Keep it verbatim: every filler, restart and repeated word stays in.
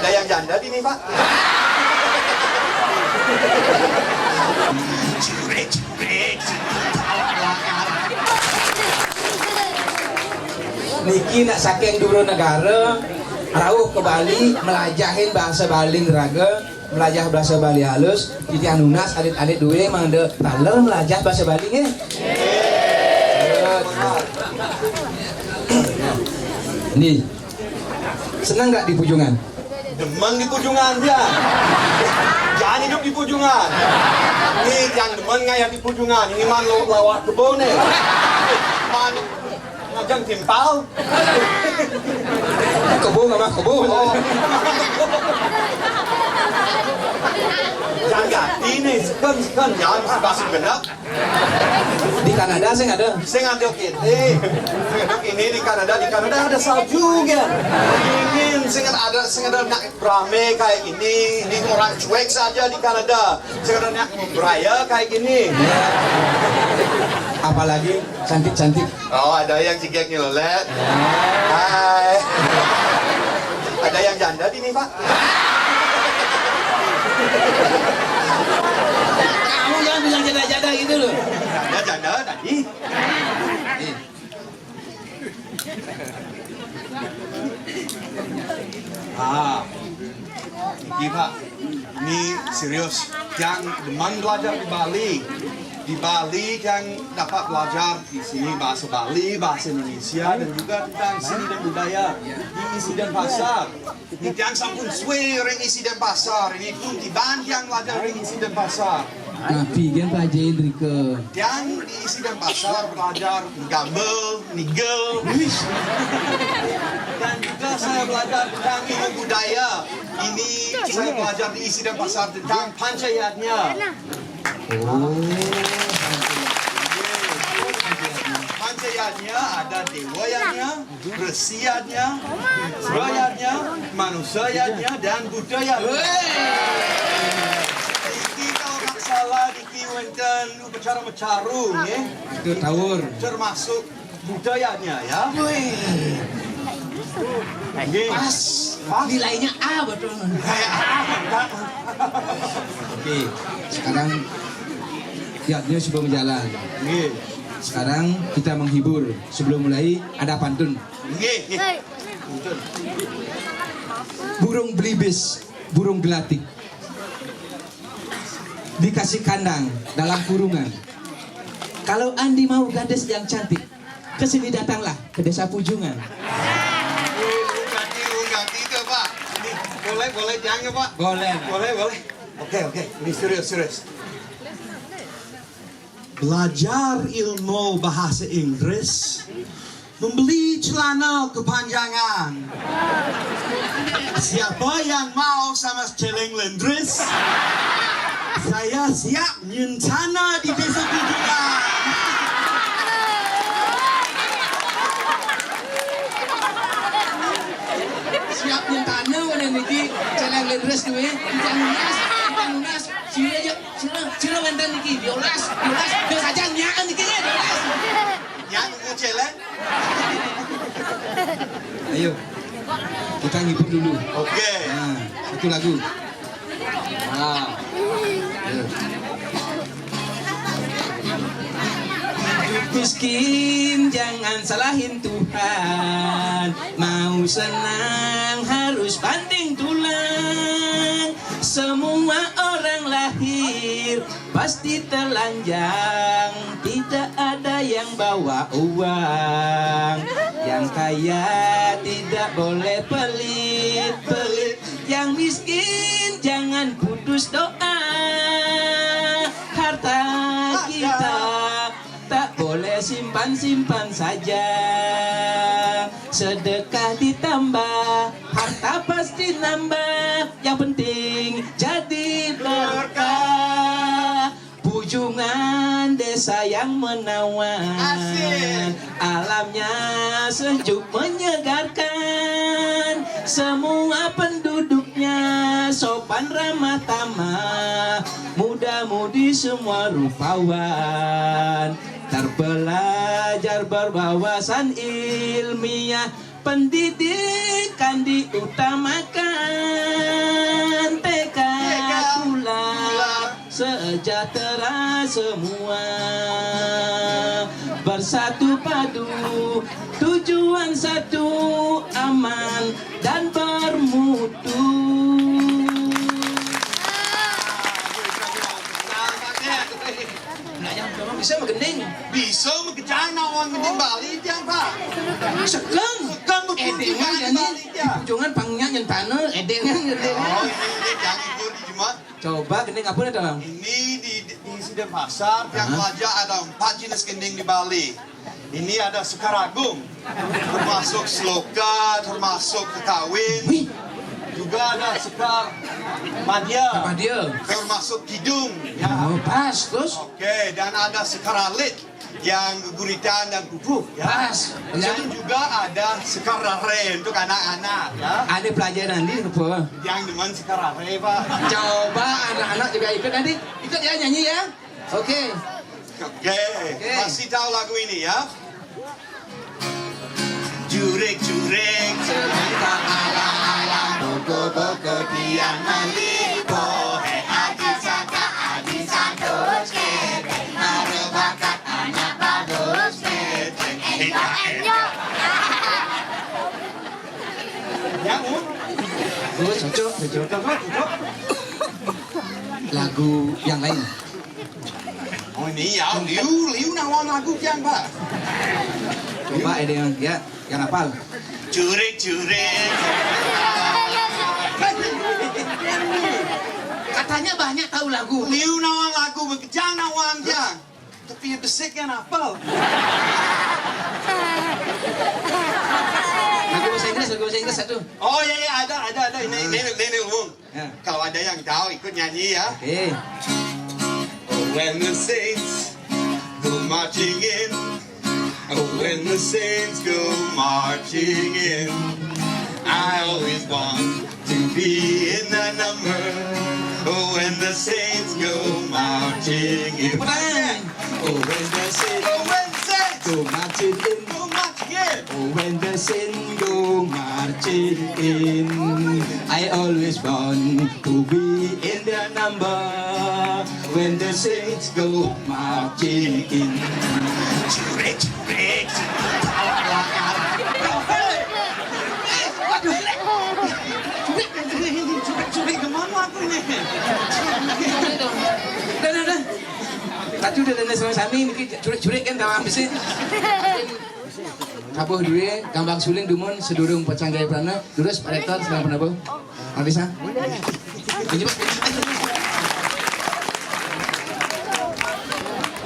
Ada yang janda di sini, Pak? Curek, curek. Niki nak saking dura negara, rauh ke Bali, melajahin bahasa Bali ngraga, melajah bahasa Bali halus, titiang nunas alit-alit duwe mangda taler melajah bahasa Bali nggih. Nih, senang nggak di Pujungan? Demen di Pujungan, ya. Jangan hidup di Pujungan. Ini yang demen ngayah di Pujungan. Ini man lo lawak kebun nih. Man ngajang timpal. Kebo nggak mah kebo. Oh. Jangan ganti nih, sekan, sekan. Jangan masih genap. Di Kanada sing ada. Sing ada kene. Sing ada kene di Kanada. Di Kanada ada salju kan. Dingin. Sing ada, sing ada nak rame kayak gini. Ini orang cuek saja di Kanada. Sing ada nak beraya kayak gini. Apalagi cantik-cantik. Oh, ada yang cigek nih, Lolet. Hai. Ada yang janda di sini, Pak? Kamu jangan bilang janda-janda gitu loh. Ada janda tadi. Nih. Ah, ini Pak, ini serius. Yang demen belajar di Bali, di Bali yang dapat belajar di sini bahasa Bali, bahasa Indonesia, dan juga tentang seni dan budaya di Isi Denpasar. Ini yang sampun suwe ring Isi Denpasar, ini pun tiban yang belajar ring Isi Denpasar. Napi gen pelajarin rika? Yang di Isi Denpasar belajar gambel, nigel. Dan juga saya belajar tentang ilmu budaya. Ini saya belajar di Isi Denpasar tentang Panca Yadnya. Oh. Panca Yadnya ada Dewa Yadnya, Resi Yadnya, Sura Yadnya, Manusia Yadnya, dan Buddha Yadnya. Weh. Niki kalau nggak salah niki wenten upacara macaru, nggih. Itu tawur. Termasuk Buddha Yadnya, ya. Weh. Nggih. Pas. Pas. Nilainya A betul. Kayak A, mantap. Oke, sekarang yadnya sudah berjalan. Nggih. Sekarang kita menghibur. Sebelum mulai ada pantun. Nggih, nggih. Betul. Burung belibis, burung gelatik, dikasih kandang dalam kurungan. Kalau Andi mau gadis yang cantik, ke sini datanglah, ke Desa Pujungan. Ganti, ganti itu, Pak. Ini boleh, boleh jangan, Pak? Boleh, Pak. Boleh, boleh. Oke, oke. Ini serius, serius. Belajar ilmu bahasa Inggris, membeli celana kepanjangan. Siapa yang mau sama Celeng Lendris? Saya siap nyencana di Desa Pujungan. Siap nyencana mana niki, Celeng Lendris tu, eh? Kita lunas, kita lunas. Sila je, sila, sila wenten niki, diolas, diolas, dia saja nyakan niki, ya, diolas. Nyakan niki, Celeng. Ayo, kita ngibur dulu. Oke. Nah, satu lagu. Nah. Ayo. Miskin, jangan salahin Tuhan. Mau senang harus banting tulang. Semua orang lahir pasti telanjang, tidak ada yang bawa uang. Yang kaya tidak boleh pelit-pelit, yang miskin jangan putus doa. Harta kita tak boleh simpan-simpan saja. Sedekah ditambah, harta pasti nambah. Yang penting jadi berkah. Pujungan desa yang menawan. Asik. Alamnya sejuk menyegarkan. Semua penduduknya sopan ramah tamah. Muda-mudi semua rupawan. Terpelajar berwawasan ilmiah. Pendidikan diutamakan. Satu aman dan bermutu. Bisa magending. Bisa makejang nawang gending Bali tiang, Pak. Sekeng. Sekeng betul. Édéngan di Bali tiang. Jangan pangnyak nyen tanah, édéngan gending. Oh, ini, ini jangan ikut di Jumat. Coba gending apa nih, Tong? Ini di, di Denpasar, tiang pelajah ada empat jenis gending di Bali. Ini ada Sekar Agung, termasuk seloka, termasuk kekawin. Wih. Juga ada Sekar Madya, Madya. Termasuk kidung. Ya. Oh, pas, terus? Oke, dan ada Sekar Alit yang guritan dan kukuh. Ya. Pas. Ya. Dan juga ada Sekar Rare untuk anak-anak. Ya. Ada pelajaran di apa? Yang demen Sekar Rare, Pak. Coba anak-anak juga ikut nanti. Ikut ya nyanyi ya. Oke. Oke, kasih tahu lagu ini ya. Jurik-jurik, cerita ala-ala, boko-boko, tiang malipo, he, aji saka, aji santos, kebek, mare bakat, anak bagus, kebek, enyo, enyo. Ya, Bu. Bagus, cocok, cocok, cocok, cocok. Lagu yang lain. Oh, ini ya, liu, liu nawang lagu kian, Pak. Coba ada yang, ya, yang hafal. Curik, curik. Katanya banyak tahu lagu. Liu nawang lagu, bekejang nawang kian. Tapi besik kan hafal. Lagu bahasa Inggris, lagu bahasa Inggris satu. Oh, iya, iya, ada, ada, ada. Ini, ini, ini, ini umum. Ya. Kalau ada yang tahu, ikut nyanyi ya. Oke. When the saints go marching in, when the saints go marching in, I always want to be in the number. When the saints go marching in. Tepuk tangan. Oh, when the saints go marching in. Go marching in. Oh, when the saints go marching in, I always want to be in their number. When the saints go marching in. Curik, curik, curik. Waduh. Curik, curik, curik, curik, kemana aku ini? Dah, dah, dah. Tadi udah dengar sama Sami, ini curik-curik kan, tawa mesin. Kabuh dulu ya, gampang suling dumun, sedurung pacang gaya prana. Terus, Pak Rektor, sedang penabuh. Pak Bisa? Ini, Pak.